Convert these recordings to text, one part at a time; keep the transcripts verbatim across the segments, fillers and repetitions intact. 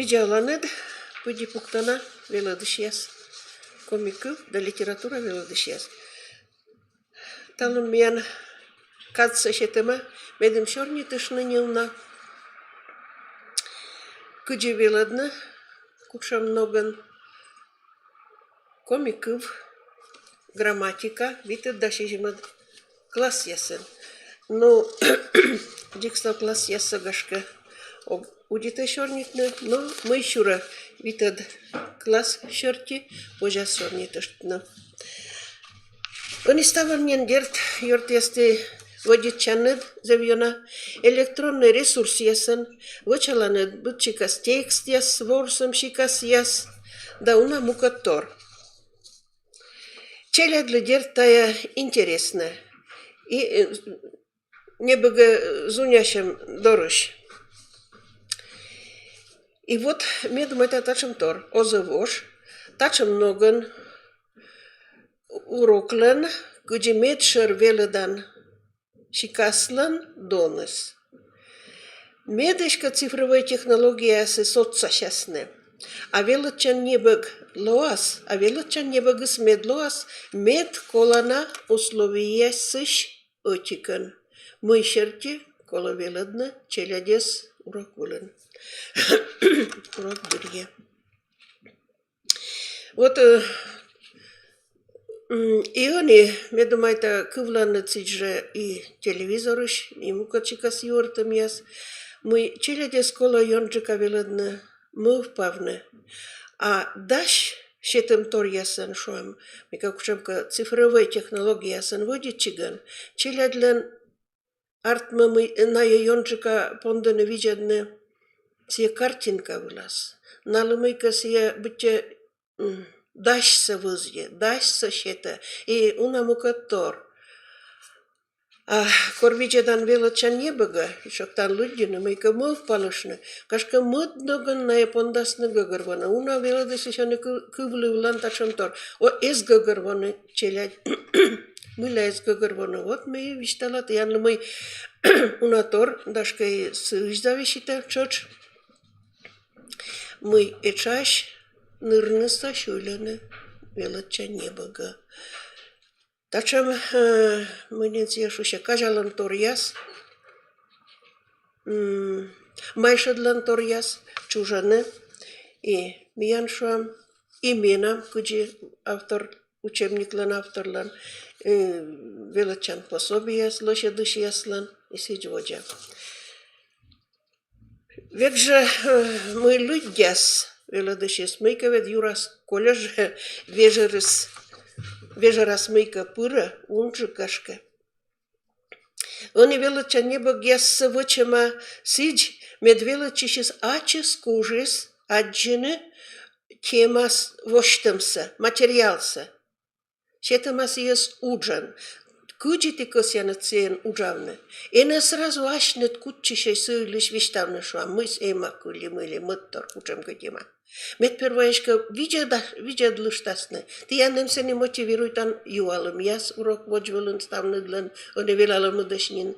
Видза оланныд, пыдди пуктана велӧдысьяс, коми кыв да литература велӧдысьяс. Талун миян кадсӧ сетӧма, медым сёрнитыштны неуна, кыдзи велӧдны, кутшӧм ногӧн коми кыв, грамматика витӧд да сизимӧд классъясын. Ну, дзик став классъяссӧ, гашкӧ, ог удитӧй сёрнитны, но мый сюрӧ, витӧд класс серти позяс сёрнитыштны. Ӧні ставӧн нин, дерт, ёртъястӧ вӧдитчанныд зэв ёна электроннӧй ресурсъясӧн, вӧчаланныд быдсикас текстъяс, ворсӧм сикасъяс да уна мукӧдтор. Челядьлы, дерт, тайӧ интереснӧ. И, э, небӧгӧ зунясьӧм дорысь. И вот ме думайта, татшӧм тор оз вож, татшӧм ногӧн уроклӧн, кыдзи медшӧр велӧдан сикаслӧн доныс. Мед эськӧ цифрӧвӧй технологияясыс отсасясны. А велӧдчан небӧг лоас, а велӧдчан небӧгыс мед лоас, мед колана условиеясысь ӧтикӧн, мый серти колӧ велӧдны челядьӧс урок вылын. Урок дырйи. Вот, э, м, и ӧні, ме думайта, кывланныд сідз жӧ и телевизорысь, и мукӧд сикас юӧртӧмъяс, мый челядьӧс колӧ ёнджыка велӧдны мӧвпавны. А дась сетӧмторъясӧн, шуам, мыйкӧ кутшӧмкӧ цифрӧвӧй технологияясӧн вӧдитчигӧн, челядьлӧн артмӧ, мый найӧ ёнджыка пондӧны видзӧдны сійӧ картинка вылас. Налы мыйкӧ сійӧ быттьӧ, м, дасьсӧ вӧзйӧ, дасьсӧ сетӧ, и уна мукӧдтор. А кор видзӧдан велӧдчан небӧгӧ, шуӧ, тан лыддьыны, мыйкӧ мӧвпалыштны, гашкӧ, мӧд ногӧн найӧ пондасны гӧгӧрвоны. Уна велӧдысьлысь ӧні кы-, кывлывлан татшӧмтор. О, эз гӧгӧрвоны челядь. Мыйла эз гӧгӧрвоны? Вот ме висьтала тіянлы, мый унатор, гашкӧ, и сыысь зависитӧ тшӧтш, мый этшаысь нырнысӧ сьылӧны велӧдчан небӧгӧ. Татшӧм, э, мый нин сійӧ шусьӧ, казялӧмторъяс, м, майшӧдлӧмторъяс чужӧны и миян, шуам, и менам, кыдзи автор, учебниклӧн авторлӧн, э, велӧдчан пособиеяс лӧсьӧдысьяслӧн и сідз водзӧ. Век жӧ, э, мый лыддяс велӧдысьыс, мыйкӧ ведь юрас кольӧ жӧ, вежӧрыс, вежӧрас мыйкӧ пырӧ, унджык, гашкӧ. Ӧні велӧдчан небӧгъяссӧ вӧчӧма сідз, мед велӧдчысьыс ачыс кужис аддзыны темасӧ восьтӧмсӧ, материалсӧ. Сетӧма сійӧс уджӧн. Кыдзи ті кӧсъянныд сійӧн уджавны? Энӧ сразу асьныд кутчысьӧй сы йылысь висьтавны, шуам, мый эма кылі, мый ли, мӧдтор, кутшӧмкӧ тема. Мед первой эськӧ видзӧда-, видзӧдлыштасны. Тіян эм сэні мотивируйтан юалӧмъяс урок водзвылын ставныдлӧн, ӧні велалӧмыдысь нин.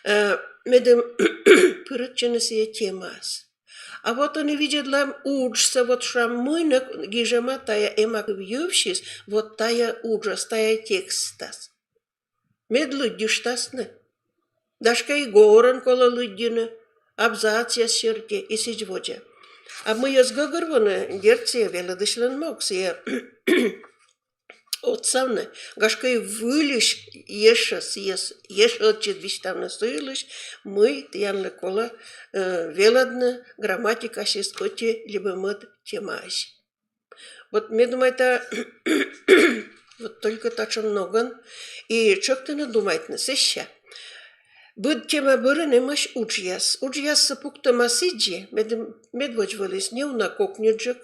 Э, медым пырӧдчыны сійӧ темаас. А вот ӧні видзӧдлам уджсӧ, вот, шуам, мый нӧ гижӧма тайӧ эма кыв йывсьыс, вот тайӧ уджас, тайӧ текстас. Мед лыддьыштасны. Гашкӧ, и горӧн колӧ лыддьыны, абзацъяс серти и сідз водзӧ. А мый эз гӧгӧрвоны, дерт, сійӧ велӧдысьлӧн мог, сійӧ отсавны, гашкӧ, и выльысь ещӧ сійӧс, ещӧ ӧтчыд висьтавны сы йылысь, мый тіянлы колӧ, э, велӧдны грамматикасьыс ӧти либӧ мӧд темаысь. Вот ме думайта, вот только татшӧм ногӧн и тшӧктыны думайтны сэсся. Быд тема бӧрын эмӧсь уджъяс. Уджъяссӧ пуктӧма сідзи, мед, медводз вӧліс неуна кокньыдджык,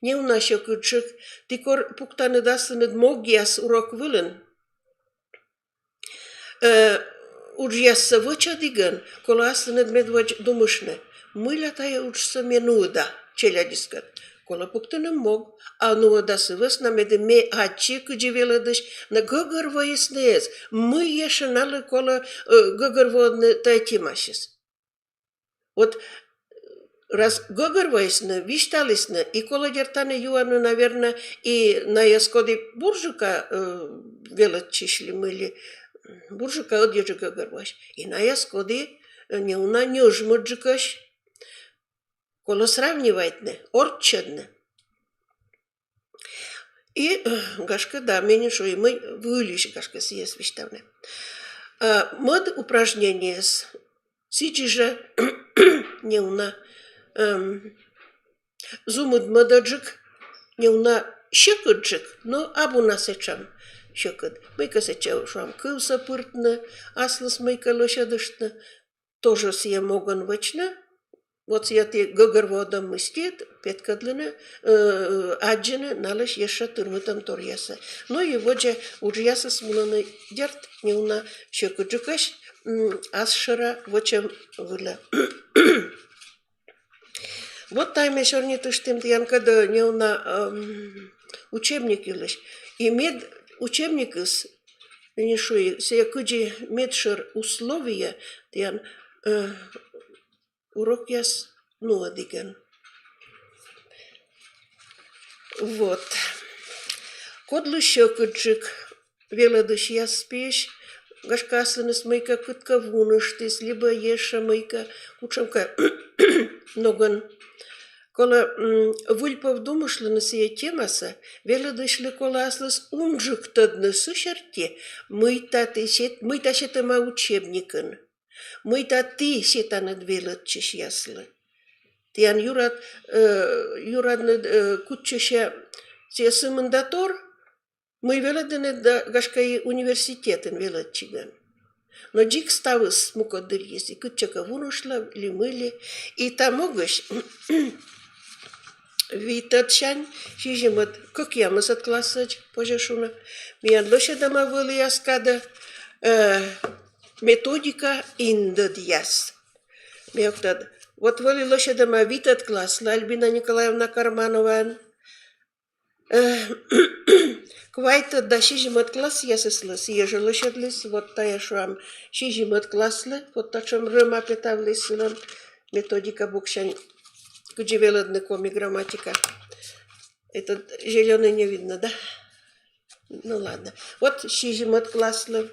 неуна сьӧкыдджык. Ті кор пуктанныд аслыныд могъяс урок вылын, э, уджъяссӧ вӧчӧдігӧн, колӧ аслыныд медводз думыштны, мыйла тайӧ уджсӧ ме нуӧда челядьыскӧд. Колӧ пуктыны мог, а нуӧда сы вӧсна, медым ме аддзи, кыдзи велӧдысь, на гӧгӧрвоисны эз, мый ещӧ налы колӧ, э, гӧгӧрвоӧдны тайӧ темасьыс. Вот, э, Раз гӧгӧрвоисны, висьталісны, и колӧ, дерт, тані юавны, наверно, и найӧс, коді бурджыка, э, велӧдчысь ли мый ли, бурджыка ӧдйӧджык гӧгӧрвоӧсь. И найӧс, коді, э, неуна ньӧжмӧдджыкӧсь, колӧ сравнивайтны, орччӧдны. И, э, гашкӧ, да, ме нин шуи, мый выльысь, гашкӧ, сійӧс висьтавны. А мӧд упражнениеыс сідзи жӧ неуна, эм, зумыд мӧдӧджык, неуна сьӧкыдджык, но абу на сэтшӧм сьӧкыд. Мыйкӧ сэтчӧ, шуам, кывсӧ пыртны, аслыс мыйкӧ лӧсьӧдыштны, тоже сійӧ могӧн вӧчны. Вот сійӧ ті гӧгӧрвоӧдӧм мысти петкӧдлыны, э, аддзыны, налысь ещӧ тырмытӧмторъясӧ. Но и водзӧ уджъясыс мунӧны, дерт, неуна сьӧкыдджыкӧсь, м, ас шӧра вӧчӧм вылӧ. Вот тайӧ ме сёрнитыштім тіянкӧд неуна, эм, учебник йылысь. И мед учебникыс, ме нин шуи, сійӧ кыдзи медшӧр условие тіян, э, урокъяс нуӧдігӧн. Вот. Кодлы сьӧкыдджык велӧдысьяс пиысь, гашкӧ, аслыныс мыйкӧ кыткӧ вуныштіс, либӧ ещӧ мыйкӧ, кутшӧмкӧ ногӧн. Колӧ, м, выльпӧв думыштлыны сійӧ темасӧ, велӧдысьлы колӧ аслыс унджык тӧдны сы серти, мыйта ті сет-, мыйта сетӧма учебникын. Мыйта ті сетанныд велӧдчысьяслы. Тіян юрад-, э, юрадныд, э, кутчысьӧ сійӧ сымында тор, мый велӧдінныд да, гашкӧ, и университетын велӧдчигӧн. Но дзик ставыс мукӧд дырйиыс, и кытчӧкӧ вуныштлӧ ли мый ли. И та могысь витӧдсянь сизимӧд, кӧкъямысӧд классӧдз, позьӧ шуны, миян лӧсьӧдӧма вӧліяс кадӧ, э, методика индӧдъяс. Ме ог тӧд. Вот вӧлі лӧсьӧдӧма витӧд класслы Альбина Николаевна Кармановаӧн. Э, квайтӧд да сизимӧд классъясыслы сійӧ жӧ лӧсьӧдліс, вот тайӧ, шуам, сизимӧд класслы, вот татшӧм рӧма петавліс сылӧн методика боксянь, кыдзи велӧдны коми грамматика. Этот зелёный не видно, да? Ну ладно. Вот сизимӧд класслы.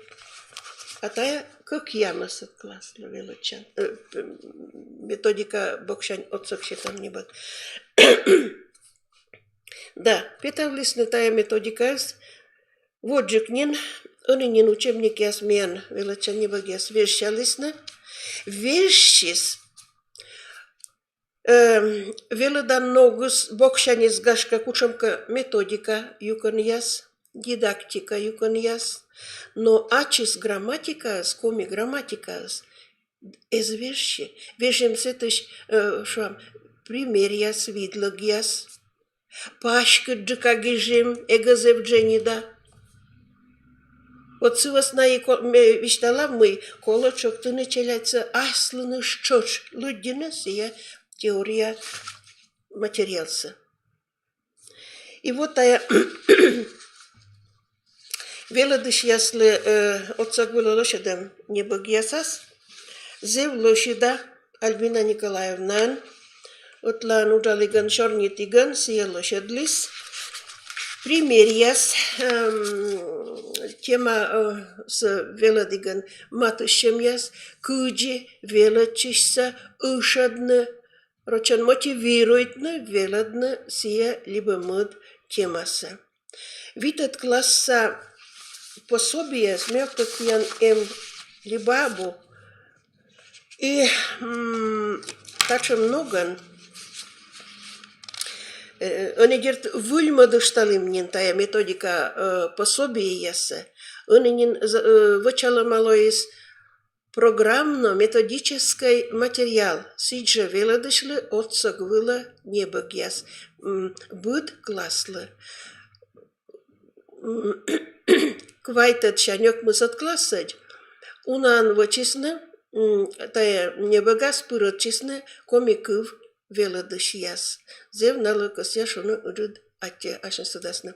А тайӧ кӧкъямысӧд класслы велӧдчан. Э, м, методика боксянь отсӧг сетан небӧг. Да, петавлісны тайӧ методикаыс. Водзджык нин, ӧні нин учебникъяс миян велӧдчан небӧгъяс вежсялісны. Вежсис, эм, велӧдан ногыс, боксяньыс, гашкӧ, кутшӧмкӧ методика юкӧнъяс, дидактика юкӧнъяс, но ачыс грамматикаыс, коми грамматикаыс эз вежсьы. Вежим сэтысь, э, шуам, примеръяс, видлӧгъяс. Паськыдджыка гижим, эгӧ зэв дженьыда. Вот сы вӧсна и ко-, ме висьтала, мый колӧ тшӧктыны челядьсӧ аслыныс тшӧтш лыддьыны сійӧ теория материалсӧ. И вот тайӧ велӧдысьяслы, э, отсӧг вылӧ лӧсьӧдӧм небӧгъясас зэв лӧсьыда Альбина Николаевнаӧн, ӧтлаын уджалігӧн, сёрнитігӧн, сійӧ лӧсьӧдліс. Примеръяс, эм, тема, э, сӧ велӧдігӧн матыстчӧмъяс, кыдзи велӧдчысьсӧ ышӧдны, рочӧн мотивируйтны велӧдны сійӧ либӧ мӧд темасӧ. Витӧд класса пособиеыс, ме ог тӧд, тіян эм либӧ абу. И, м, татшӧм ногӧн, э, ӧні, дерт, выльмӧдышталім нин тайӧ методика, э, пособиеяссӧ. Ӧні нин з-, э, вӧчалӧма лоис программно-методическӧй материал, сідзжӧ велӧдысьлы отсӧг вылӧ небӧгъяс, м, быд класслы. М, квайтӧдсянь ӧкмысӧд классӧдз унаӧн вӧчисны, м, тайӧ небӧгас пырӧдчисны коми кыв велӧдысьяс. Зэв налы, кӧсъя шуны, ыджыд аттьӧ асьныс тыдасны.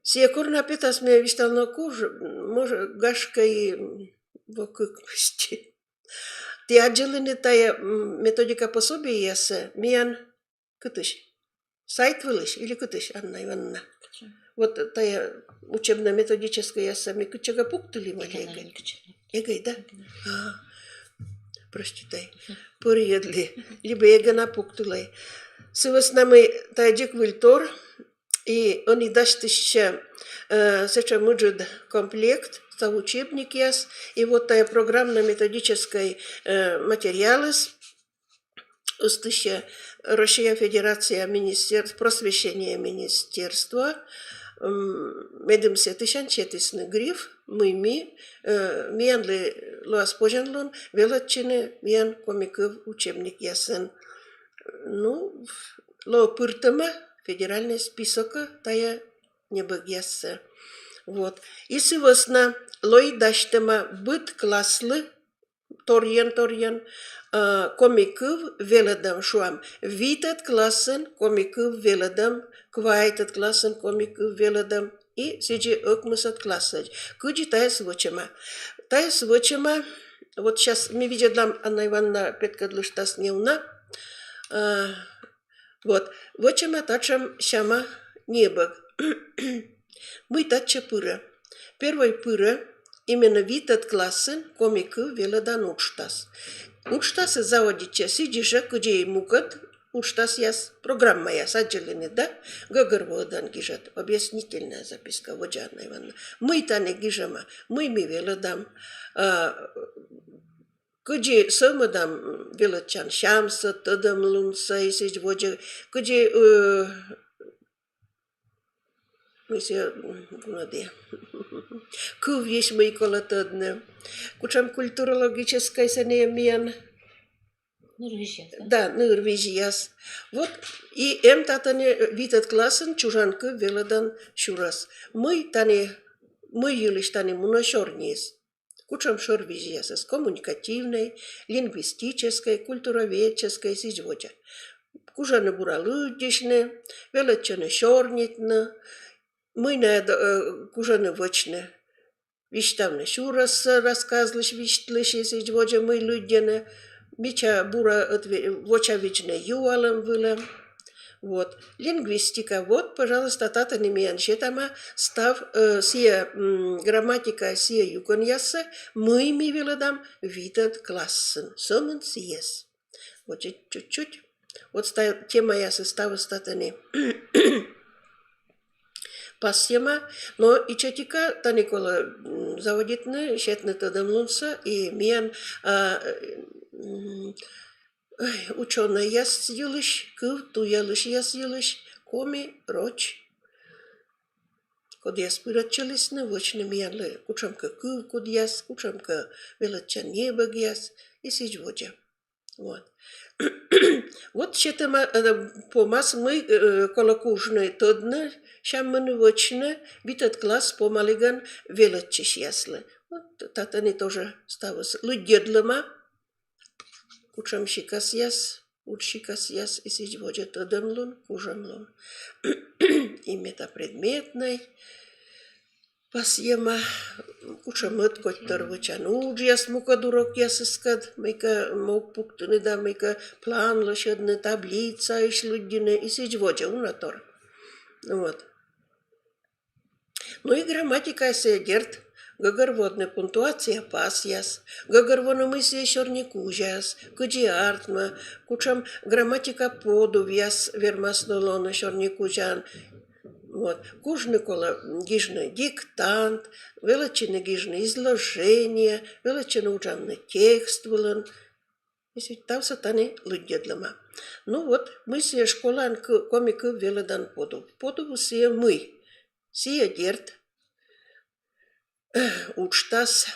Сійӧ кор на петас, ме висьтала, но куж, может, гашкӧ, и во кык мысти. Ті аддзылінныд тайӧ, м, методика пособиеяссӧ миян кытысь? Сайт вылысь или кытысь, Анна Ивановна? Вот тайӧ учебно-методическӧйяссӧ ми кытчӧкӧ пуктылім али эгӧ? Эгӧ, да? А, проститай. Пӧрйӧдлі. Либӧ эгӧ на пуктылӧй. Сы вӧсна мый тайӧ дзик выльтор, и ӧні дасьтысьӧ, э, сэтшӧм ыджыд комплект, став учебникъяс, и вот тайӧ программно-методическӧй, э, материалыс ыстысьӧ Россия Федерация министер-, просвещения министерство, м, медым сэтысянь сетісны гриф, мый ми, э, миянлы лоас позянлун велӧдчыны миян коми кыв учебникъясӧн. Ну, лоӧ пыртӧма федеральнӧй списокӧ тайӧ небӧгъяссӧ. Вот. И сы вӧсна лои дасьтӧма быд класслы торйӧн, торйӧн, э, коми кыв велӧдӧм, шуам, витӧд классын коми кыв велӧдӧм, квайтӧд классын коми кыв велӧдӧм и сідзи ӧкмысӧд классӧдз. Кыдзи тайӧс вӧчӧма? Тайӧс вӧчӧма, вот щас ми видзӧдлам, Анна Ивановна петкӧдлыштас неуна. Э, вот, вӧчӧма татшӧм сяма небӧг. Мый татчӧ пырӧ? Первой пырӧ именно витӧд классын коми кыв велӧдан уджтас. Уджтасыс заводитчӧ сідзи жӧ, кыдзи и мукӧд уджтасъяс, программаяс, аддзылінныд, да? Гӧгӧрвоӧдан гижӧд, объяснительная записка, водзӧ, Анна Ивановна. Мый тані гижӧма, мый ми велӧдам, а, кыдзи сӧвмӧдам велӧдчан сямсӧ, тӧдӧмлунсӧ и сідз водзӧ, кыдзи, э, мый сійӧ, м, гунӧдія. Кывйысь мый колӧ тӧдны. Кутшӧм культурологическӧй сэні миян. Нырвизьяс, да? Да, нырвизьяс. Вот и эм татӧні витӧд классын чужан кыв велӧдан сюрӧс. Мый тані, мый йылысь тані мунӧ сёрниыс? Кутшӧм шӧрвизьясыс: коммуникативнӧй, лингвистическӧй, культуроведческӧй, сідз водзӧ. Кужӧны бура лыддьысьны, велӧдчӧны сёрнитны, мый найӧ, э, кужӧны вӧчны. Висьтавны сюрӧссӧ, рассказлысь, висьтлысь и сідз водзӧ, мый лыддьӧны. Мича бура ӧтве-, вочавидзны юалӧм вылӧ. Вот. Лингвистика. Вот, пожалуйста, татӧні миян сетӧма став, э, сійӧ, м, грамматика, сійӧ юкӧнъяссӧ, мый ми велӧдам витӧд классын. Сӧмын сійӧс. Вот чуть-чуть. Вот ста-, темаясыс ставыс татӧні пасйӧма, но ичӧтика тані колӧ, м, заводитны сетны тӧдӧмлунсӧ и миян, а, м, ой, учёнӧйяс йылысь, кыв туялысьяс йылысь, коми, роч, кодъяс пырӧдчылісны вӧчны миянлы кутшӧмкӧ кывкудъяс, кутшӧмкӧ велӧдчан небӧгъяс и сідз водзӧ. Вот. Вот сетӧма, э, помас, мый, э, колӧ кужны тӧдны, сяммыны, вӧчны витӧд класс помалігӧн велӧдчысьяслы. Вот татӧні тоже ставыс лыддьӧдлӧма, кутшӧм сикасъяс, удж сикасъяс и сідз водзӧ, тӧдӧмлун, кужӧмлун. И метапредметнӧй пасйӧма, кутшӧм ӧткодьтор вӧчан уджъяс мукӧд урокъясыскӧд, мыйкӧ мог пуктыны да мыйкӧ план лӧсьӧдны, таблицаысь лыддьыны и сідз водзӧ, уна тор. Вот. Ну и грамматикасӧ, дерт, гӧгӧрвоӧдны пунктуация пасъяс, гӧгӧрвоны, мый сійӧ сёрникузяс, кыдзи артмӧ, кутшӧм грамматика подувъяс вермасны лоны сёрникузяын. Вот. Кужны колӧ гижны диктант, велӧдчыны гижны изложение, велӧдчыны уджавны текст вылын. Если ставсӧ тані лыддьӧдлӧма. Ну вот, мый сійӧ школаын кы-, коми кыв велӧдан подув. Подувыс сійӧ мый? Сійӧ, дерт, уджтас,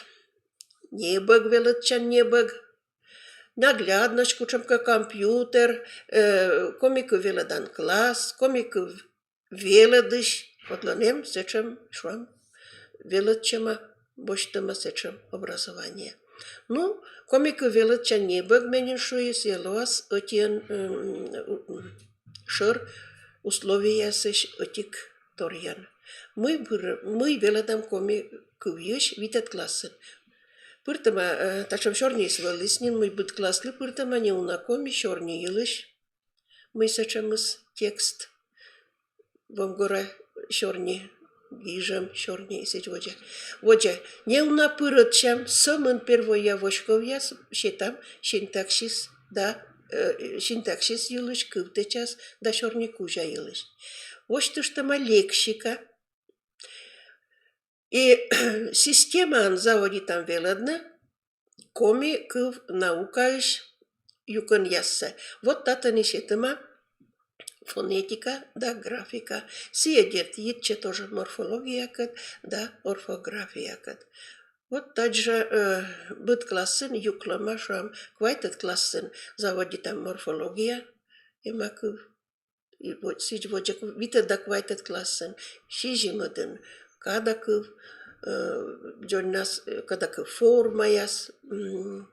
небӧг, велӧдчан небӧг, наглядность, кутшӧмкӧ компьютер, э, коми кыв велӧдан класс, коми кыв велӧдысь, кодлӧн эм сэтшӧм, шуам, велӧдчӧма, босьтӧма сэтшӧм образование. Ну, коми кыв велӧдчан небӧг, ме нин шуи, сійӧ лоас ӧтиӧн, м, шӧр условиеясысь ӧтик торйӧн. Мый пыр-, мый велӧдам коми кывйысь витӧд классын? Пыртӧма, э, татшӧм сёрниыс вӧліс нин, мый быд класслы пыртӧма неуна коми сёрни йылысь. Мый сэтшӧмыс текст. Вомгорӧ сёрни, гижӧм сёрни и сідз водзӧ. Водзӧ. Неуна пырӧдчам, сӧмын первойя воськовъяс сетам синтаксис да, э, синтаксис йылысь, кывтӧдчас да сёрни кузя йылысь. Восьтыштӧма лексика. И системаын заводитам велӧдны коми кыв наукаысь юкӧнъяссӧ. Вот татӧні сетӧма фонетика да графика. Сійӧ, дерт, йитчӧ тоже морфологиякӧд да орфографиякӧд. Вот тадзи, э, быд классын юклӧма, шуам, квайтӧд классын заводитам морфология, эма кыв. И вот сідз водзӧ витӧд да квайтӧд классын, сизимӧдын кадакыв, э, дзоньнас, э, кадакыв формаяс, м,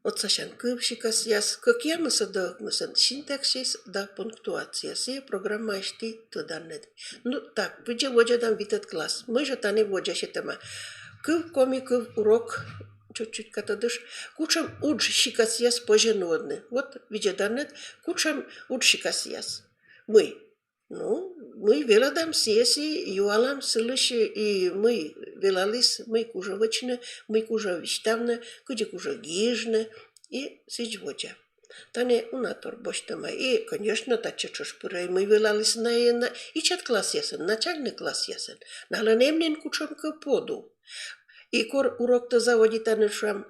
отсасян кывсикасъяс, кӧкъямысӧд да ӧкмысӧд синтаксис да пунктуация. Сійӧ программаысь ті тӧданныд. Ну, так, видзӧ водзӧдам витӧд класс. Мый жӧ тані водзӧ сетӧма? Кыв, коми кыв урок, чуть-чуть катӧдыш. Кутшӧм удж сикасъяс позьӧ нуӧдны? Вот видзӧданныд, кутшӧм удж сикасъяс. Мый? Ну, мый велӧдам, сійӧс и юалам сылысь, и мый велаліс, мый кужӧ вӧчны, мый кужӧ висьтавны, кыдзи кужӧ гижны и сідз водзӧ. Тані уна тор босьтӧма. И, конечно, татчӧ тшӧтш пырӧ, мый велаліс на, на ичӧт классъясын, начальнӧй классъясын. Налӧн эм нин кутшӧмкӧ подув. И кор уроктӧ заводитанныд, шуам,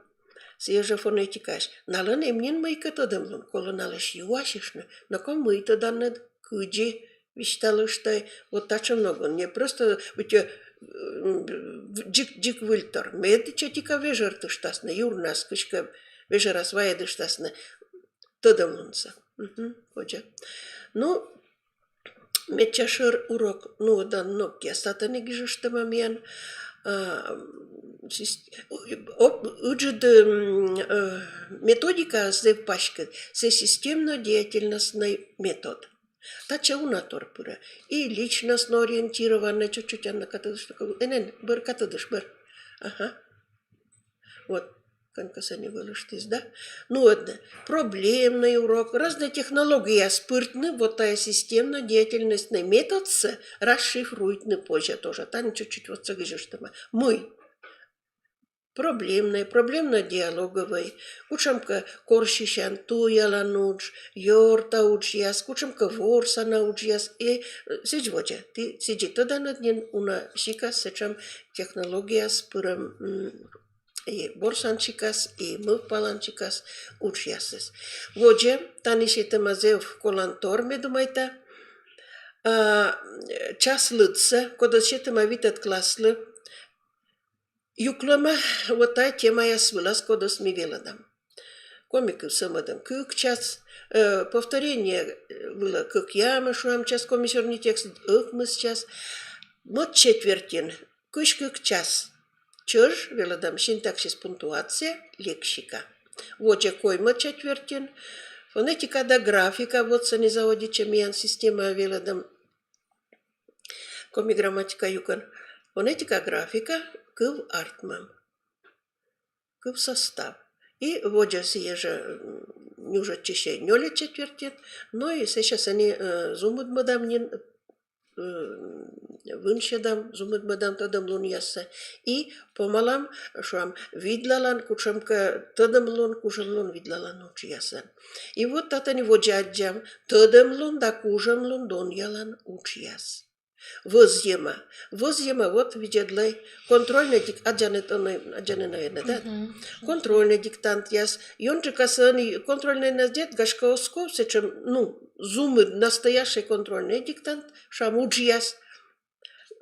сійӧ жӧ фонетикаысь, налӧн эм нин мыйкӧ тӧдӧмлун, колӧ налысь юасьыштны, но-ко мый тӧданныд, кыдзи висьталыштӧй, вот татшӧм ногӧн. Не просто быттьӧ, м, дзик, дзик выльтор. Мед тшӧтш и вежӧртыштасны, юрнас кыськӧ вежӧрас вайӧдыштасны тӧдӧмлунсӧ. Мгм, водзӧ. Ну, медся шӧр урок нуӧдан ногъяс татӧні гижыштӧма миян, а, сис-, об-, ыджыд, м, э, методика зэв паськыд, сійӧ системно-деятельностнӧй метод. Татчӧ уна тор пырӧ. И личностно ориентированнӧй, чуть-чуть, Анна, катӧдыш, эн, эн, бӧр катӧдыш, бӧр. Ага. Вот, кӧнкӧ сэні вӧлыштіс, да? Ну, ӧднӧ. Проблемнӧй урок, разнӧй технологияяс пыртны, вот тайӧ системно-деятельностнӧй методсӧ расшифруйтны позьӧ тоже. Тані чуть-чуть вот сійӧ гижыштӧма. Мый? Проблемнӧй, проблемно-диалоговӧй, кутшӧмкӧ корсьысян, туялан удж, ёрта уджъяс, кутшӧмкӧ ворсана уджъяс и, э, сідз водзӧ. Ті сідзи тӧданныд нин уна сикас сэтшӧм технологияяс пырӧм, м, и ворсан сикас, и мӧвпалан сикас уджъясыс. Водзӧ, тані сетӧма зэв колантор, ме думайта, а, час лыдсӧ, кодӧс сетӧма витӧд класслы, юклӧма вот тайӧ темаяс вылас, кодӧс ми велӧдам. Коми кыв сӧмӧдӧм кык час, э, повторение, э, вылӧ кӧкъямыс, шуам, час, коми сёрни текст ӧкмыс час, мӧд четвертьын кызь кык час чӧж велӧдам синтаксис, пунктуация, лексика. Водзӧ коймӧд четвертьын фонетика да графика, вот сэні заводитчӧ миян система велӧдӧм коми грамматика юкӧн. Фонетика, графика, кыв артмӧм, кыв состав. И водзӧ сійӧ жӧ, м, нюжӧдчысьӧй нёльӧд четвертьын, но и сэсся сэні, э, зумыдмӧдам нин, э, вынсьӧдам, зумыдмӧдам тӧдӧмлунъяссӧ. И помалам, шуам, видлалан кутшӧмкӧ тӧдӧмлун, кужӧмлун видлалан уджъясӧн. И вот татӧні водзӧ аддзам: тӧдӧмлун да кужӧмлун донъялан уджъяс. Вӧзйӧма. Вӧзйӧма, вот видзӧдлӧй. Контрольнӧй дик-, аддзанныд, ӧні, аддзанныд, наверно, да? Мгм. Контрольнӧй диктантъяс. Ёнджыкасӧ ӧні контрольнӧйнас, дерт, гашкӧ, оз ков сэтшӧм, ну, зумыд, настоящӧй контрольнӧй диктант, шуам, уджъяс.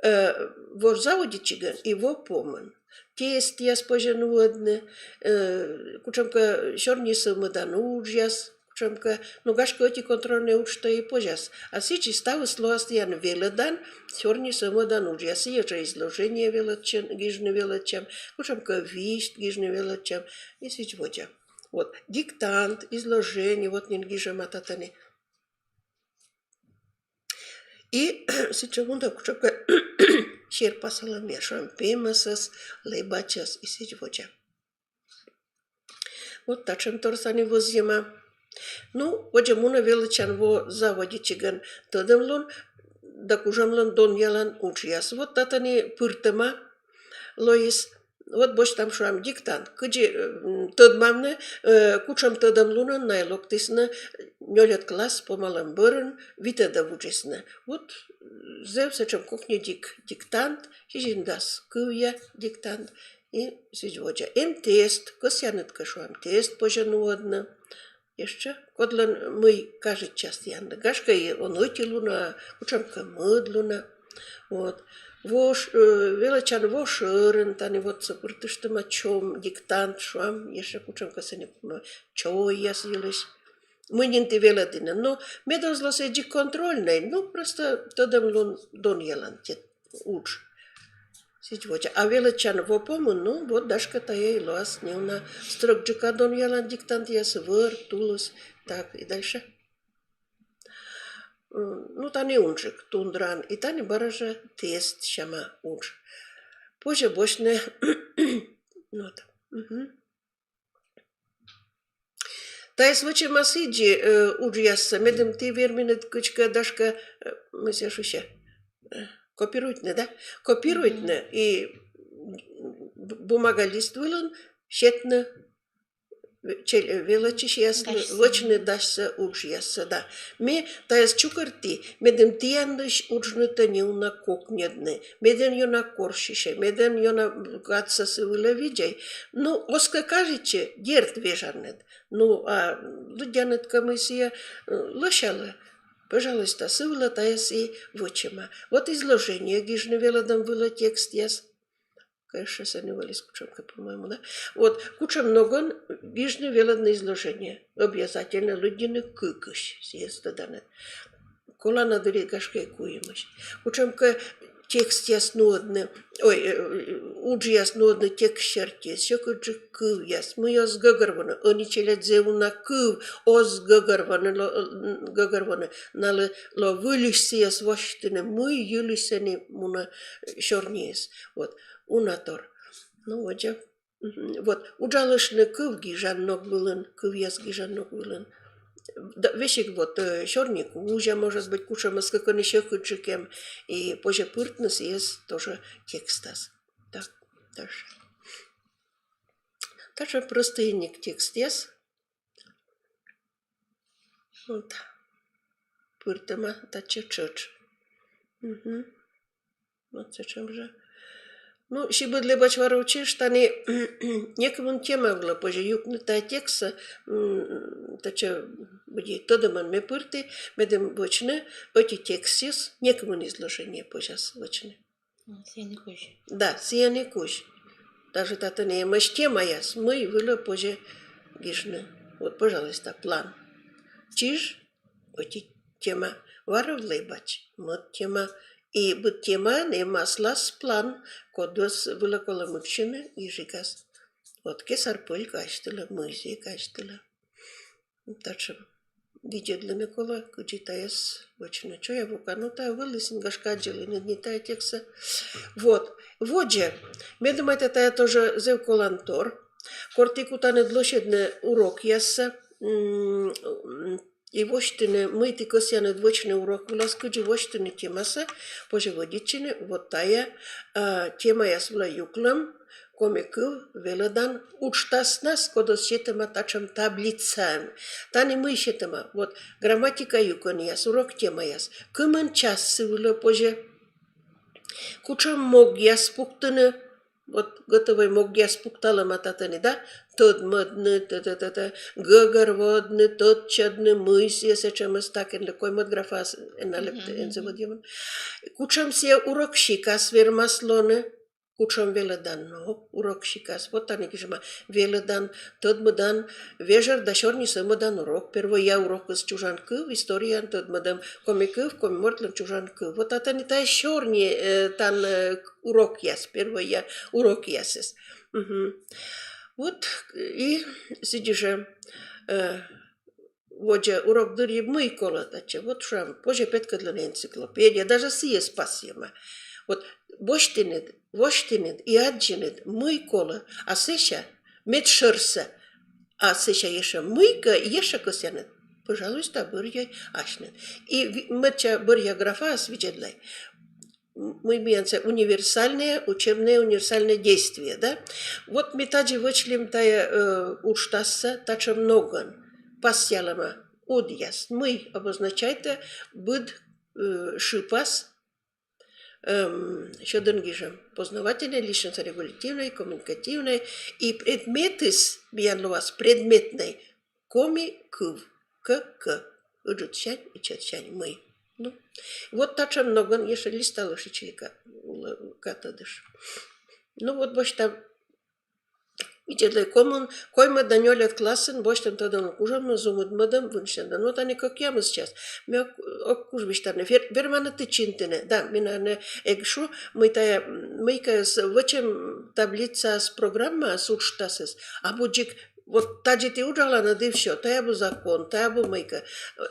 Э, во заводитчигӧн и во помын. Тестъяс позьӧ нуӧдны, э, кутшӧмкӧ сёрни сӧвмӧдан уджъяс, кутшӧмкӧ, ну, гашкӧ, ӧти контрольнӧй уджтӧ и позяс. А сідзи ставыс лоас тіян велӧдан сёрни сӧвмӧдан уджъяс. Сійӧ жӧ изложение велӧдчӧм, гижны велӧдчам, кутшӧмкӧ висьт гижны велӧдчам и сідз водзӧ. Вот, диктант, изложение, вот нин гижӧма татӧні. И сэтшӧм уна кутшӧмкӧ терпасалӧмъяс, шуам, пемӧсӧс, лэбачӧс и сідз водзӧ. Вот татшӧмторсӧ ӧні вӧзйӧма. Ну, водзӧ мунӧ велӧдчан во заводитчигӧн тӧдӧмлун да кужӧмлӧн донъялан уджъяс. Вот татӧні пыртӧма лоис. Вот босьтам, шуам, диктант. Кыдзи, м, тӧдмавны, э, кутшӧм тӧдӧмлунӧн найӧ локтісны нёльӧд класс помалӧм бӧрын, витӧдӧ вуджисны. Вот, э, зэв сэтшӧм кокньыдик диктант, сизимдас кывъя диктант и сідз водзӧ. Эм тест, кӧсъянныд кӧ, шуам, тест позьӧ нуӧдны. Ещӧ кодлӧн мый кажитчас тіянлы. Гашкӧ, и он ӧтилунӧ, а кутшӧмкӧ мӧдлунӧ. Вот. Во ш-, э, велӧдчан во шӧрын тані вот со пыртыштӧма чом, диктант, шуам, ещӧ кутшӧмкӧ сэні, ну, чойяс йылысь. Мый нин ті велӧдінныд. Но мед оз ло сідзи контрольнӧй, ну, просто тӧдӧмлун донъялан ті удж. Сідз водзӧ. А велӧдчан во помын, ну, вот, гашкӧ, тайӧ и лоас неуна стрӧгджыка донъялан диктантъяс, вӧр, тулыс, так и дальше. М, ну, тані унджык тундраын, и тані бара жӧ тест сяма удж. Позьӧ босьтны. Вот. Мгм. Тайӧс вӧчӧма сідзи, э, уджъяссӧ, медым ті верминныд кыдзкӧ, гашкӧ, э, мый сійӧ шусьӧ, э, копируйтны, да? Копируйтны и б-, бумага лист вылын сетны ве-, чел-, велӧдчысьяслы, дасьсӧ, вӧчны дасьсӧ уджъяссӧ, да. Ме тайӧс чукӧрті, медым тіянлысь уджнытӧ неуна кокньӧдны, медым ёна корсьысьӧй, медым ёна кадсӧ сы вылӧ видзӧй. Ну, оз кӧ кажитчы, дерт, вежанныд. Ну, а лыддянныд кӧ, мый сійӧ, э, лӧсялӧ, пожалуйста, сы вылӧ тайӧс и вӧчӧма. Вот изложение гижны велӧдӧм вылӧ, текстъяс. Конечно, сэні вӧлі кутшӧмкӧ, по-моему, да? Вот, кутшӧм ногӧн гижны велӧдны изложение. Обязательно лыддьыны кыкысь, сійӧс тӧданныд. Колана дырйи, гашкӧ, куимысь. Кутшӧмкӧ текстъяс нуӧдны, ой, э, уджъяс нуӧдны текст серти, сьӧкыдджык кывъяс, мый оз гӧгӧрвоны, ӧні челядь зэв уна кыв оз гӧгӧрвоны, ло-, гӧгӧрвоны, налы лоӧ выльысь сійӧс восьтыны, мый йылысь сэні мунӧ сёрниыс. Вот, уна тор. Ну, водзӧ. Мгм. Вот, уджалыштны кыв гижан ног вылын, кывъяс гижан ног вылын. Да, весиг вот, э, сёрни кузя, может быть, кутшӧмыс кӧ, кӧні сьӧкыдджык эм, и позьӧ пыртны сійӧс тоже текстас. Так, дальше. Татшӧм простыйник текстъяс. Вот. Пыртӧма татчӧ тшӧтш. Мгм. Вот сэтшӧм жӧ. Ну, сибыд лэбач варовтчыштны, некымын тема вылӧ позьӧ юкны тайӧ текстсӧ, м, татчӧ, быди, тӧдӧмӧн ме пырті, медым вӧчны ӧти текстсьыс, некымын изложение позяс вӧчны. М, сійӧн и кузь. Да, сійӧн и кузь. Даже татӧн эмӧсь темаяс, мый вылӧ позьӧ гижны. Вот, пожалуйста, план. Чиж, ӧти тема. Варов лэбач, мӧд тема. И быд темаын эм аслас план, кодӧс вылӧ колӧ мыччыны гижигас. Вот кесар пӧль казьтылӧ, мый сійӧ казьтылӧ. Татшӧм видзӧдлыны колӧ, кыдзи тайӧс вӧчны. Чоя-вока, но тайӧ вӧлі сэн, гашкӧ, аддзылінныд нин тайӧ текстсӧ. Вот. Водзӧ. Ме думайта, тайӧ тоже зэв колантор. Кор ті кутанныд лӧсьӧдны урокъяссӧ, м, и восьтыны, мый ті кӧсъянныд вӧчны урок вылас, кыдзи восьтыны темасӧ, позьӧ вӧдитчыны вот тайӧ, а, темаяс вылӧ юклӧм, коми кыв велӧдан уджтаснас, кодӧс сетӧма татшӧм таблицаӧн. Тані мый сетӧма, вот, грамматика юкӧнъяс, урок темаяс. Кымын час сы вылӧ позьӧ. Кутшӧм могъяс пуктыны, вот, гӧтӧвӧй могъяс пукталӧма татӧні, да? Тӧдмӧдны, тӧ-тӧ-тӧ-тӧ, гӧгӧрвоӧдны, тӧдчӧдны, мый сійӧ сэтшӧмыс, так, энлы коймӧд графас, эн на лэптӧ, эн зэв ӧдйӧ мун. Кутшӧм сійӧ урок сикас вермас лоны, кутшӧм велӧдан ног урок сикас. Вот тані гижӧма: велӧдан, тӧдмӧдан вежӧр да сёрни сӧмӧдан урок. Первойя урокыс чужан кыв, историяын тӧдмӧдӧм, коми кыв, коми мортлӧн чужан кыв. Вот татӧні тайӧ сёрни, э, тан, э, урокъяс, первойя урокъясыс. Мгм. Вот и сідзи жӧ, э, водзӧ урок дырйи мый колӧ татчӧ. Вот, шуам, позьӧ петкӧдлыны энциклопедия, даже сійӧс пасйӧма. Вот босьтінныд, восьтінныд и аддзінныд, мый колӧ, а сэсся медшӧрсӧ, а сэсся ещӧ мыйкӧ, ещӧ кӧсъянныд, пожалуйста, бӧръя асьныд. И ви-, мӧдтор бӧръя графаас видзӧдлӧй. Мый миян сійӧ универсальное, учебное универсальное действие, да? Вот ми тадзи вӧчлім тайӧ, э, уджтассӧ татшӧм ногӧн. Пасъялӧма удъяс, мый обозначайтӧ быд, э, шыпас, эм, сьӧдӧн гижӧм. Познавательное, личностно-регулятивное, коммуникативное. И предметыс миян лоас предметнӧй коми кыв. К К. Ыджыдсянь, ичӧтсянь, мый. Ну, вот татшӧм ногӧн, ещӧ листалыштны ли ка-, улӧ-, катӧдыш. Ну, вот босьтам. Видзӧдлӧй, комын, коймӧд да нёльӧд классын босьтӧм тӧдӧмлун кужӧмнас зумыдмӧдӧм вынсьӧдӧм. Но тані кӧкъямыс час. Ме ог, ог куж висьтавны. Вер-, верманныд ті чинтыны. Да, ме на нӧ эг шу, мый тайӧ, мыйкӧ с-, вӧчӧм таблицаас, программаас уджтасыс. Абу дзик, вот тадзи ті уджаланныд и всё. Тайӧ абу закон, тайӧ абу мыйкӧ.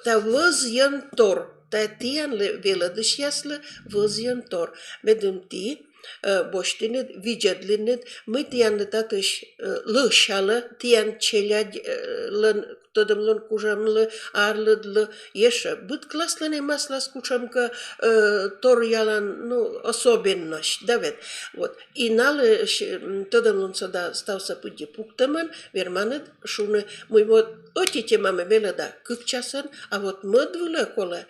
Тайӧ вӧзйӧн тор. Тайӧ тіянлы, велӧдысьяслы, вӧзйӧн тор. Медым ті, э, босьтінныд, видзӧдлінныд, мый тіянлы татысь, э, лӧсялӧ, тіян челядь, э, лӧн, тӧдӧмлун кужӧмлы, арлыдлы, ещӧ быд класслӧн эм аслас кутшӧмкӧ, э, торъялан, ну, особенность, да ведь. Вот. И налы, э, щ-, м, тӧдӧмлун содас ставсӧ пыдди пуктӧмӧн верманныд шуны, мый вот ӧти темаӧс ме велӧда кык часӧн, а вот мӧд вылӧ колӧ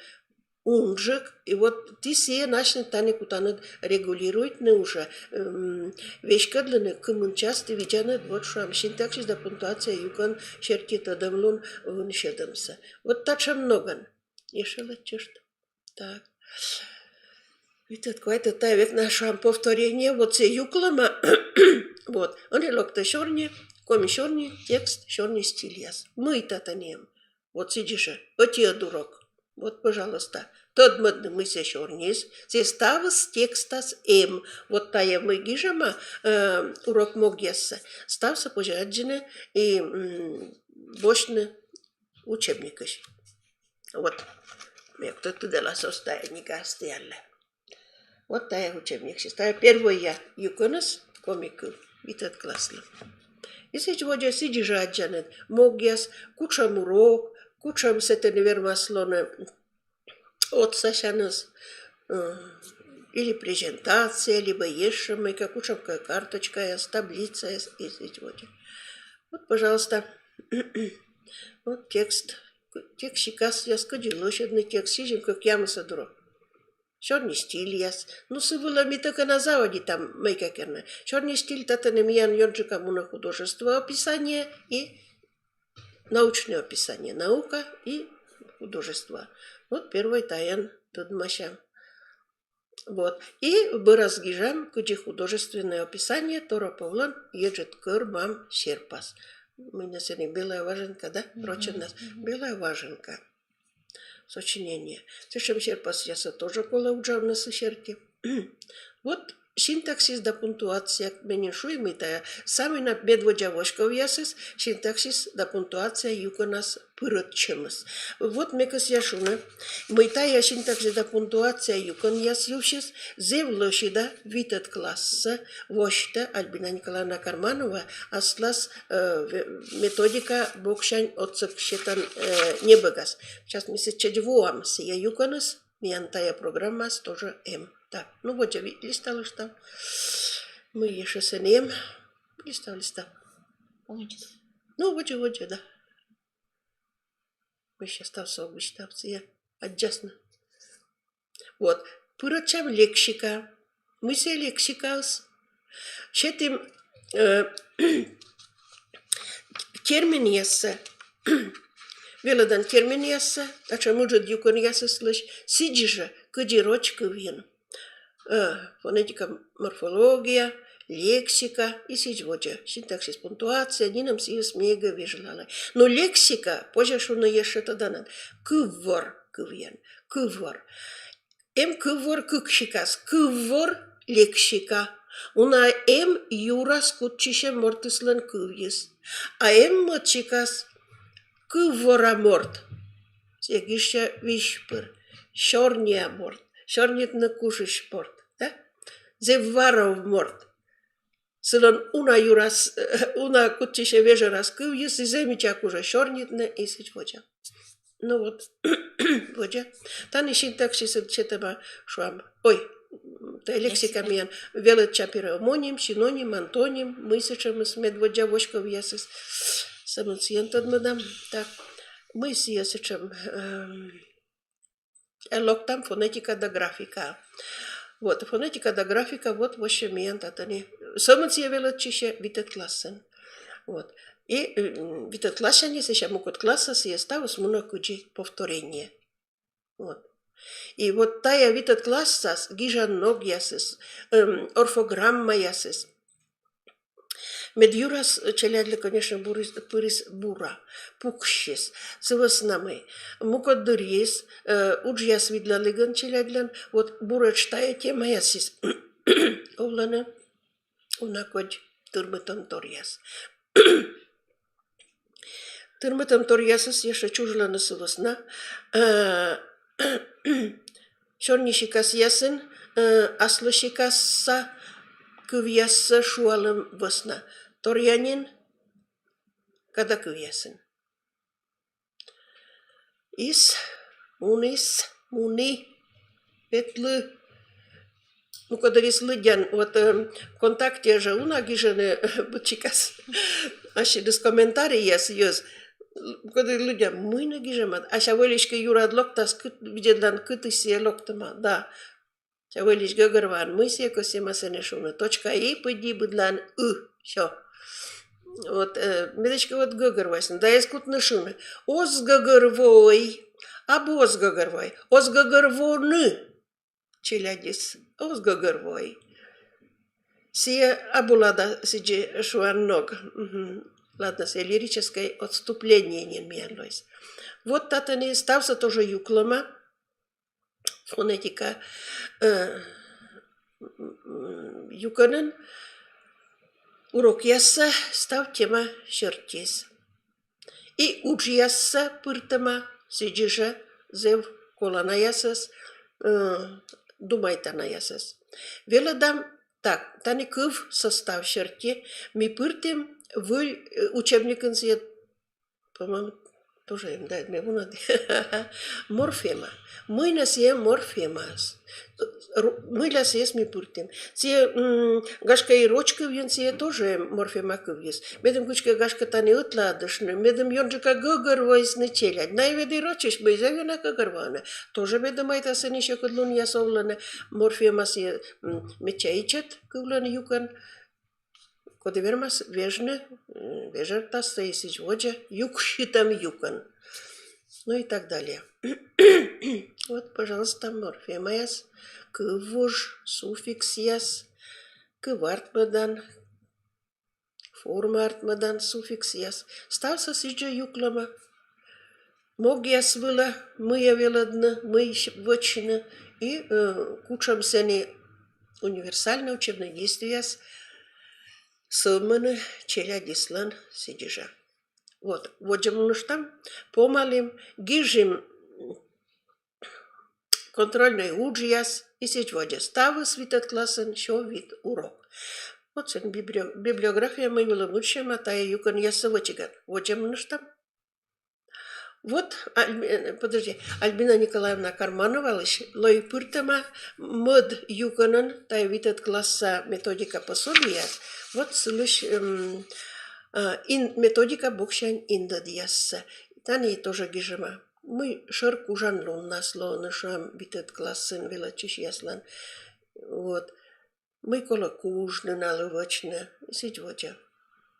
унджык, и вот ті сійӧн асьныд тані кутанныд регулируйтны уже, м, веськӧдлыны, кымын час ті видзанныд, вот шуам, синтаксис да пунктуация юкӧн серти тӧдӧмлун вынсьӧдӧмсӧ. Вот татшӧм ногӧн. Ещӧ лэччышт. Так. Витӧд, квайтӧд, тайӧ век на шуам повторение, вот сійӧ юклӧма. Вот. Ӧні локтӧ сёрни, коми сёрни, текст, сёрни стильяс. Мый татӧн эм? Вот сідзи жӧ, ӧтиӧд урок. Вот, пожалуйста. Тӧдмӧдны, мый сійӧ сёрниыс, сійӧ ставыс текстас эм. Вот тайӧ мый гижӧма, э, урок могъяссӧ. Ставсӧ позьӧ аддзыны и, м, босьтны учебникысь. Вот. Ме ог тӧд, тыдалас оз тайӧ книгаас тіянлы. Вот тайӧ учебникыс. Тайӧ первойя юкӧныс, коми кыв, витӧд класслы. И сідз водзӧ сідзи жӧ аддзанныд могъяс, кутшӧм урок, кутшӧм сэтӧні вермас лоны отсасяныс, э, или презентация, либӧ ещӧ мыйкӧ, кутшӧмкӧ карточкаяс, таблицаяс, и сідз водзӧ. Вот, пожалуйста. Вот текст. Текст сикасъяс, кыдзи лӧсьӧдны текст, сизим кӧкъямысӧд урок. Сёрни стильяс. Ну, сы вылӧ ми тӧкӧ на заводитам мыйкӧ керны. Сёрни стиль татӧні миян ёнджыка мунӧ художество описание и научное описание. Наука и художество. Вот первой тайӧн тӧдмасям. Вот. И бӧрас гижам, кыдзи художественное описание Тороповлӧн «Еджыд кӧр мам серпас». Мый нӧ сэні, «Белая важенка», да? Мгм. Рочӧнас. Мгм. «Белая важенка». Сочинение. Сэтшӧм серпасъяссӧ тоже колӧ уджавны сы серти. Вот синтаксис да пунктуация, ме нин шуи, мый тайӧ самый на медводдза воськовъясыс, синтаксис да пунктуация юкӧнас пырӧдчӧмыс. Вот ме кӧсъя шуны, мый тайӧ синтаксис да пунктуация юкӧнъяс йывсьыс зэв лӧсьыда витӧд классӧ восьтӧ Альбина Николаевна Карманова аслас, э, ве-, методика боксянь отсӧг сетан, э, небӧгас. Сейчас ми сэтчӧдз воам, сійӧ юкӧныс миян тайӧ программаас тоже эм. Так, ну, водзӧ ви-, листалыштам. Мый ещӧ сэн эм? Листав, листав. Ой. Ну, водзӧ, водзӧ, да. Мый сейчас ставсӧ ог висьтав, сійӧ аддзасны. Вот. Пырӧдчам лексика. Мый сійӧ лексикаыс? Сетім, э, терминъяссӧ. Велӧдан терминъяссӧ, татшӧм ыджыд юкӧнъясыслысь, сідзи жӧ, кыдзи роч кывйын. Э, фонетика, морфология, лексика и сідз водзӧ, синтаксис, пунктуация, нинӧм сійӧс ми эгӧ вежлалӧй. Но лексика, позьӧ шуны ещӧ тӧданӧн, кыввор кывйӧн, кыввор. Эм кыввор кык сикас, кыввор, лексика. Уна эм юрас кутчысьӧм мортыслӧн кывйыс. А эм мӧд сикас кыввора морт. Сійӧ гижсьӧ визь пыр. Сёрниа морт. Сёрнитны кужысь морт. Да? Зэв варов морт. Сылӧн уна юрас, уна кутчысьӧ вежӧрас кывйыс, и зэв мича кужӧ сёрнитны, и сідз водзӧ. Ну вот, водзӧ. Тані синтаксисыд сетӧма, шуам. Ой, тайӧ лексика. Лексика. Миян велӧдчам перво моним, синоним, антоним, мый сэтшӧмыс, медводдза воськовъясыс. Сӧмын сійӧн тӧдмӧдам. Так, мый сійӧ сэтшӧм, эм, Э, локтам фонетика да графика. Вот, фонетика да графика, вот, вообще миян татӧні. Сӧмын сійӧ велӧдчысьӧ витӧд классын. Вот. И, м, витӧд классянь, сэсся мукӧд классас сійӧ ставыс мунӧ кыдзи повторение. Вот. И вот тайӧ витӧд классас гижан ногъясыс, эм, орфограммаясыс. Мед юрас челядьлы, конечно, бурис, пырис бура, пуксис, сы вӧсна мый мукӧд дырйиыс, э, уджъяс видлалігӧн челядьлӧн, вот, буретш тайӧ темаясыс овлӧны уна кодь тырмытӧмторъяс. Тырмытӧмторъясыс ещӧ чужлӧны сы вӧсна, э, сёрнисикасъясын, э, аслыссикасса кывъяссӧ шуалӧм вӧсна. Торъя нин, кадакывъясын. Ис, муніс, муні, ветлі. Мукӧддырйиыс лыддян, вот, эм, ВКонтакте жӧ уна гижӧны быдсикас ассьыдыс комментарийяс йӧз. Мукӧддырйи лыддян, мый нӧ гижӧмад. А сэсся вӧлі эськӧ юрад локтас, кыт-, видзӧдлан, кытысь сійӧ локтӧма, да. Сэсся вӧлі гӧгӧрвоан, мый сійӧ кӧсйӧма сэні шуны. Точка и пыдди быдлаын ы. Всё. Вот, э, мед эськӧ вот гӧгӧрвоасны. Да эз кутны шуны. Оз гӧгӧрвоӧй. Абу оз гӧгӧрвоӧй. Оз гӧгӧрвоны. Челядьыс оз гӧгӧрвоӧй. Сійӧ абу лада сідзи шуан ног. Мгм. Ладно, сійӧ лирическӧй отступление нин миян лоис. Вот татӧні ставсӧ тоже юклӧма. Фонетика, э, м, юкӧнын урокъяссӧ став тема сертиыс. И уджъяссӧ пыртӧма сідзи жӧ зэв коланаясӧс, э, думайтанаясӧс. Велӧдам, так, тані кыв состав серти ми пыртім выль, э, учебникын сійӧ, по-моему, тоже эм, да, ме вунӧді. Морфема. Мый нӧ сійӧ морфемаыс? Ру-, мыйла сійӧс ми пыртім? Сійӧ, м, гашкӧ, и роч кывйын сійӧ тоже морфема кывйыс. Медым кыдзкӧ, гашкӧ, тані ӧтлаӧдыштны, медым ёнджыка гӧгӧрвоисны челядь. Найӧ ведь и рочысь, мый зэв ёна гӧгӧрвоӧны. Тоже, ме думайта, сэні сьӧкыдлунъяс овлӧны. Морфема сійӧ, м, медся ичӧт кывлӧн юкӧн. Коді вермас вежны, м, вежӧртас сійӧс и сідз водзӧ, юксьытӧм юкӧн. Ну и так далее. Вот, пожалуйста, морфемаяс, кыввуж, суффиксъяс, кыв артмӧдан, форма артмӧдан, суффиксъяс. Ставсӧ сідзи юклӧма. Могъяс вылӧ, мыйӧ велӧдны, мый с-, вӧчны, и, э, кутшӧм сэні универсальнӧй учебнӧй действиеяс сӧвмӧны челядьыслӧн сідзи жӧ. Вот, водзӧ мыштам, помалім, гижим контрольнӧй уджъяс, и сідз водзӧ. Ставыс витӧд классын сё вит урок. Вот сэн библи-, библиография, мый вылӧ мыччӧма тайӧ юкӧнъяссӧ вӧчигӧн. Водзӧ мыштам. Вот, Альби-, э, подожди, Альбина Николаевна Кармановалысь лои пыртӧма мӧд юкӧнӧн тайӧ витӧд класса методика пособиеяс. Вот сылысь, эм, а, ин-, методика боксянь индӧдъяссӧ. Тані тоже гижӧма, мый шӧр кужанлуннас лоӧны, шуам, витӧд классын велӧдчысьяслӧн. Вот. Мый колӧ кужны налы, вӧчны, сідз водзӧ.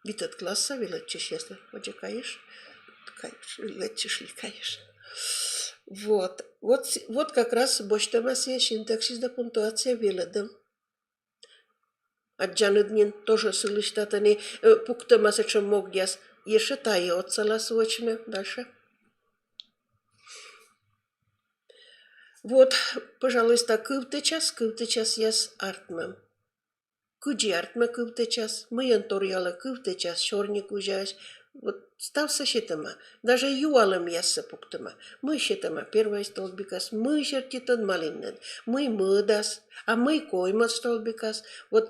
Витӧд класса велӧдчысьяслы. Водзӧ кайыштӧ, кайыштӧ, велӧдчысьлы кайыштӧ. Вот. Вот с-, вот как раз босьтӧма сійӧ синтаксис да пунктуация велӧдӧм. Аддзанныд нин тоже сылысь татӧні, э, пуктӧма сэтшӧм могъяс. Ещӧ тайӧ отсалас вӧчны. Дальше. Вот, пожалуйста, кывтӧдчас, кывтӧдчасъяс артмӧм. Кыдзи артмӧ кывтӧдчас, мыйӧн торъялӧ кывтӧдчас сёрни кузяысь, Вот ставсӧ сетӧма, даже юалӧмъяссӧ пуктӧма. Мый сетӧма первой столбикас, мый серти тӧдмалінныд, мый мӧдас, а мый коймӧд столбикас. Вот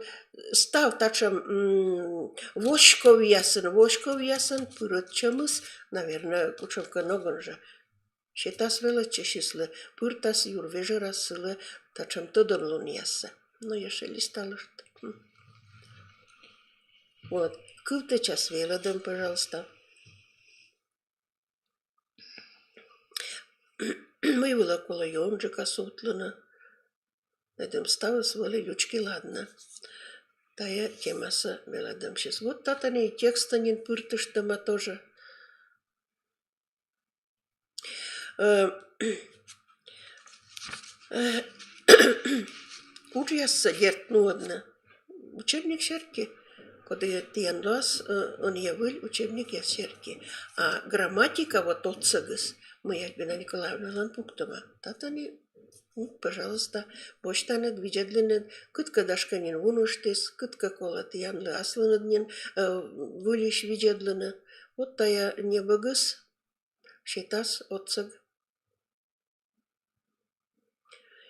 став татшӧм, м, воськовъясын, воськовъясын пырӧдчӧмыс, наверно, кутшӧмкӧ ногӧн жӧ сетас велӧдчысьыслы, пыртас юр вежӧрас сылы татшӧм тӧдӧмлунъяссӧ. Но ещӧ листалышт. М. Вот. Кывтӧдчас велӧдӧм, пожалуйста. Мый вылӧ колӧ ёнджыка сувтлыны. Медым ставыс вӧлі лючки ладнӧ. Тайӧ темасӧ велӧдӧмсьыс. Вот татӧні и текстӧ нин пыртыштӧма тоже. Э, э, уджъяссӧ, дерт, нуӧдны учебник серти, коді тіян лоас, э, ӧнія выль учебникъяс серти. А грамматика вот отсӧгыс, мый Альбина Николаевналӧн пуктӧма, татӧні, ну, пожалуйста, босьтанныд, видзӧдлінныд, кыткӧ, гашкӧ, нин вуныштіс, кыткӧ колӧ тіянлы аслыныд нин, э, выльысь видзӧдлыны. Вот тайӧ небӧгыс сетас отсӧг.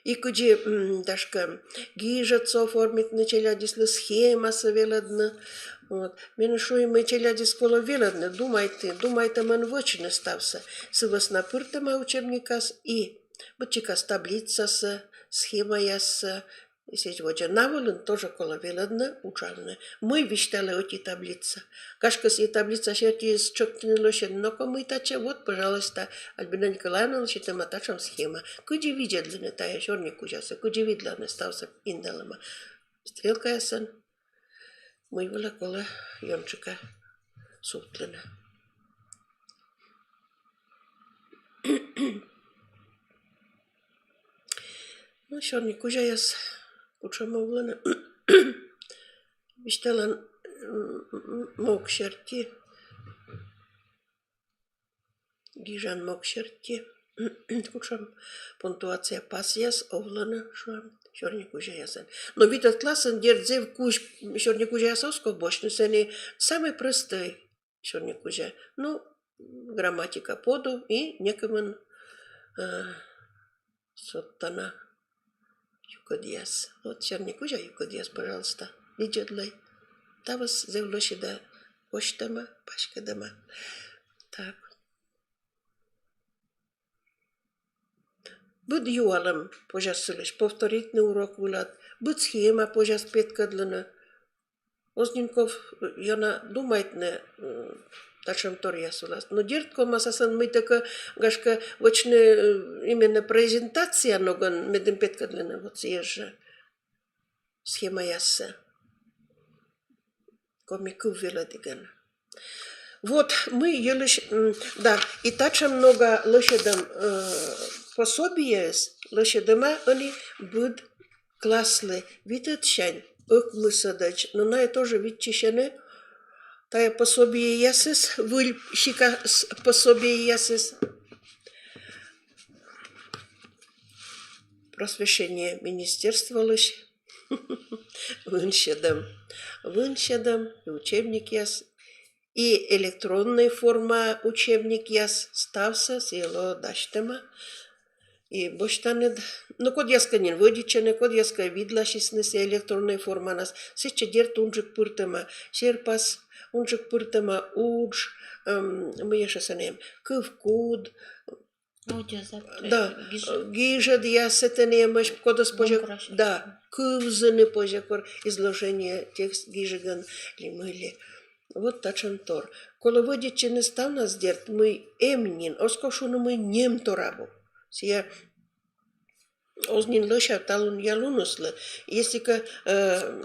И кыдзи, м, гашкӧ, гижӧдсӧ оформитны, челядьыслы схемасӧ велӧдны. Вот. Мен шуи, мый челядьыс колӧ велӧдны, думайтны, думайтӧмӧн вӧчны ставсӧ. Сы вӧсна пыртӧма учебникас и быдсикас таблицасӧ, схемаяссӧ, и сідз водзӧ. На вылын тоже колӧ велӧдны, уджавны. Мый висьталӧ ӧти таблица? Гашкӧ, сійӧ таблица серти тшӧктыны лӧсьӧдны, но кӧ мый татчӧ, вот, пожалуйста, Альбина Николаевналы сетӧма татшӧм схема. Кыдзи видзӧдлыны тайӧ сёрникузясӧ, кыдзи видлавны, ставсӧ индалӧма стрелкаясӧн, мый вылӧ колӧ ёнджыка сувтлыны. Ну, сёрникузяяс кутшӧм овлӧны. Висьталан, м, м, мог серти. Гижан мог серти. Кутшӧм пунктуация пасъяс овлӧны, шуам, сёрникузяясӧн. Но витӧд классын, дерт, зэв кузь сёрникузяяс оз ков босьтны, сэні самый простой сёрникузя. Ну, грамматика подув и некымын, э, содтана юкӧдъяс. Вот сёрникузя юкӧдъяс, пожалуйста, видзӧдлӧй. Ставыс зэв лӧсьыда восьтӧма, паськӧдӧма. Так. Быд юалӧм позяс сылысь повторитны урок вылад, быд схема позяс петкӧдлыны. Оз нин ков, э, ёна думайтны, э, татшӧм торъяс вылас. Но дерт, ковмас асланым мыйтӧкӧ, гашкӧ, вӧчны, э, именно презентация ногӧн, медым петкӧдлыны вот сійӧс жӧ, схемаяссӧ. Коми кыв велӧдігӧн. Вот, мый йылысь, м, да, и татшӧм нога лӧсьӧдӧм, э, пособиеыс лӧсьӧдӧма ӧні быд класслы витӧдсянь ӧкмысӧдӧдз. Но найӧ тоже виччысьӧны тайӧ пособиеясыс, выль сикас пособиеясыс. Просвещение министерстволысь вынсьӧдӧм. Вынсьӧдӧм и учебникъяс, и электроннӧй форма учебникъяс, ставсӧ сійӧ лоӧ дасьтӧма. И босьтанныд, но кодъяскӧ нин вӧдитчӧны, кодъяскӧ видласисны сійӧ электроннӧй форманас, сэтчӧ, дерт, унджык пыртӧма серпас, унджык пыртӧма удж, эм, мый ещӧ сэні эм, кывкуд, да, гижӧдъяс, сэтӧні эмӧсь, кодӧс позьӧ, да, кывзыны позьӧ кор изложение, текст гижигӧн ли мый ли. Вот татшӧм тор. Колӧ вӧдитчыны ставнас, дерт, мый эм нин, оз ков шуны, мый нем тор абу. Сійӧ оз нин лӧсяв талунъя луныслы. Если кӧ, э,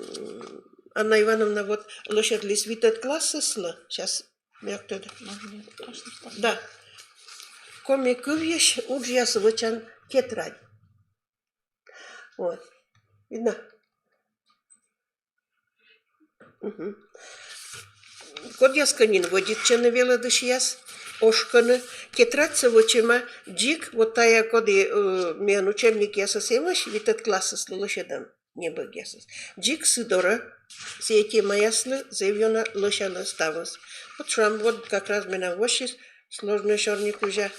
Анна Ивановна вот лӧсьӧдліс витӧд классыслы, сейчас мыйӧк тӧдӧ. Да. Коми кывйысь уджъяс вӧчан тетрадь. Вот. Видно? Мгм. Кодъяскӧ нин вӧдитчӧны велӧдысьяс, ошкӧны. Тетрадьсӧ вӧчӧма дзик, вот тайӧ, коді, э, миян учебникъясас эмӧсь, витӧд классыслы лӧсьӧдӧм. небӧгъясыс. Дзик сы дорӧ, сійӧ темаяслы зэв ёна лӧсялӧ ставыс. Вот шуам, вот как раз менам воссис сложнӧй сёрни кузя.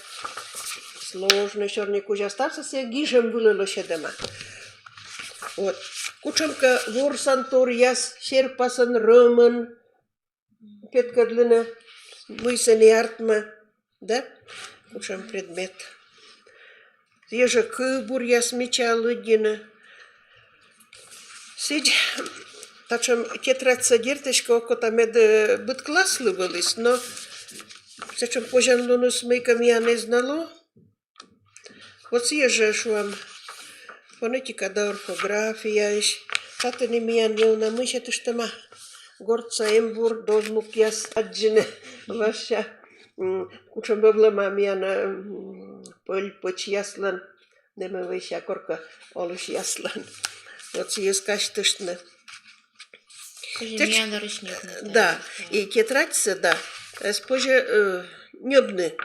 Сложнӧй сёрни кузя ставсӧ сійӧ гижӧм вылӧ лӧсьӧдӧма. Вот. Кутшӧмкӧ ворсанторъяс серпасӧн, рӧмӧн петкӧдлыны, мый сэні артмӧ, да? Кутшӧм предмет. Сійӧ жӧ кывбуръяс мича лыддьыны. Сідз, татшӧм тетрадьсӧ, дерт, эськӧ окота, мед, э, быд класслы вӧліс, но сэтшӧм позянлуныс мыйкӧ миян эз на ло. Вот сійӧ жӧ, шуам, фонетика да орфографияысь. Татӧні миян неуна мый сетыштӧма. Гортса эмбур дозмукъяс аддзыны. Вӧсся, м, кутшӧм вӧвлӧма миян, м, пӧль-пӧчьяслӧн, нэмӧвӧйся коркӧ олысьяслӧн. Вот сійӧс казьтыштны. Позьӧ миян дорысь ньӧбны, да, и тетрадьсӧ, да, эз позьӧ, э, ньӧбны.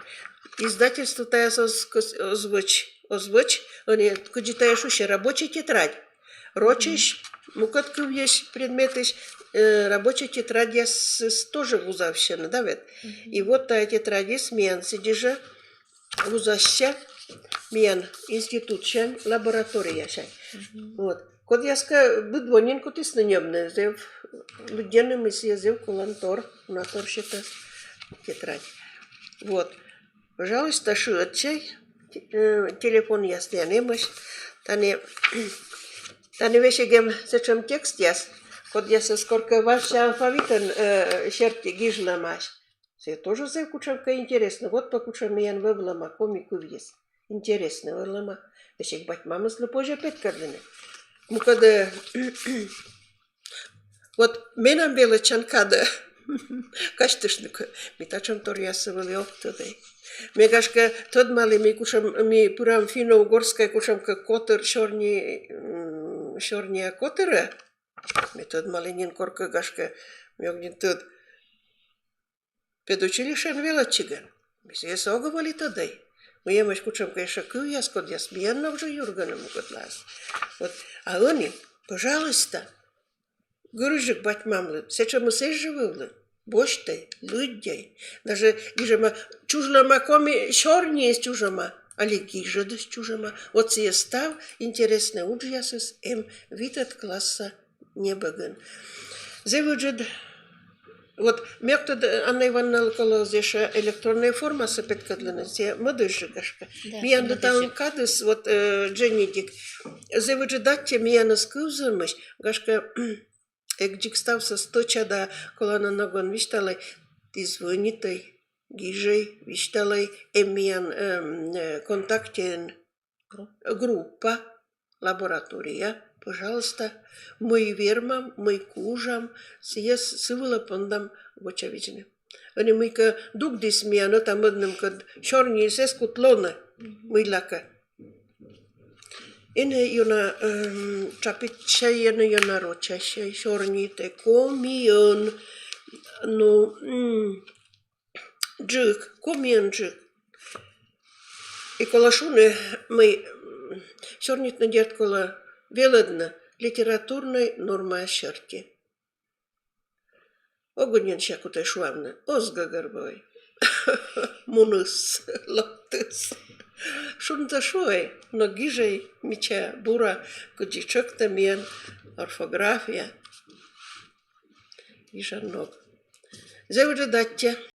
Издательство тайӧс оз кӧс-, оз вӧч, оз вӧч, ӧні кыдзи тайӧ шусьӧ, рабочӧй тетрадь. Рочӧсь, мукӧд кывйысь, предметысь, э, рабочӧй тетрадьясыс тоже вузавсьӧны, да вед? И вот тайӧ тетрадьыс миян сідзи жӧ вузасьӧ миян институтсянь, лабораториясянь. Вот. Кодъяскӧ быд во нин кутісны ньӧбны, зэв лыддьӧны, мый сійӧ зэв колантор, уна тор сетӧ тетрадь. Вот. Пожалуйста, шыӧдчӧй, э, телефонъяс тіян эмӧсь. Тані, тані весиг эм сэтшӧм текстъяс, кодъясӧс коркӧ вӧсся алфавитӧн, э, серти гижлӧмаӧсь. Сійӧ тоже зэв кутшӧмкӧ интереснӧ. Вот пӧ кутшӧм миян вӧвлӧма коми кывйыс. Интереснӧ вӧвлӧма. Весиг бать-мамыслы позьӧ петкӧдлыны. Мукӧд, э, вот менам велӧдчан кадӧ казьтыштны кӧ, ми татшӧм торъяссӧ вӧлі ог тӧдӧй. Ме, гашкӧ, тӧдмалі, ми кутшӧм, ми пырам финно-угорскӧй кутшӧмкӧ котыр, сёрни, м, сёрниа котырӧ. Ме тӧдмалі нин коркӧ, гашкӧ, ме ог нин тӧд, педучилищеын велӧдчигӧн. Ми сійӧс ог вӧлі тӧдӧй. Мый эмӧсь кутшӧмкӧ ещӧ кывъяс, кодъяс миян ног жӧ юргӧны мукӧдлаас. Вот, а ӧні, пожалуйста, гырысьджык бать-мамлы, сэтшӧмыс эз жӧ вӧвлы, босьтӧй, лыддьӧй. Даже гижӧма, чужлӧма коми сёрниыс, чужӧма, али гижӧдыс чужӧма. Вот сійӧ став интереснӧй уджъясыс эм витӧд класса небӧгын. Зэв ыджыд. Вот ме ог тӧд, Анна Ивановналы колӧ оз ещӧ электроннӧй формасӧ петкӧдлыны, сійӧ мӧдысь жӧ, гашкӧ. Да, миян мӧдысь. Талун кадыс, вот, э, дженьыдик. Зэв ыджыд аттьӧ миянӧс кывзӧмысь, гашкӧ, эг дзик ставсӧ стӧча да колана ногӧн висьталӧй, ті звӧнитӧй, гижӧй, висьталӧй, эм миян, эм, э, контактеын группа, лаборатория, пожалуйста, мый вермам, мый кужам, сійӧс сы вылӧ пондам вочавидзны. Ӧні мыйкӧ дугдіс миян ӧта-мӧдным, кӧд сёрниыс эз кут лоны мыйлакӧ. Энӧ ёна, эм, чапитчӧй, энӧ ёна рочасьӧй, сёрнитӧй комиӧн. Ну, м, Джык, комиӧн джык. И колӧ шуны, мый, м, сёрнитны, дерт, колӧ велӧдны литературнӧй нормаяс серти. Ог нин сійӧ кутӧй шуавны, оз гӧгӧрвоӧй. Муніс, локтіс. Шуны-то шуӧй, но гижӧй мича, бура, кыдзи тшӧктӧ миян орфография. Гижан ног. Зэв ыджыд аттьӧ.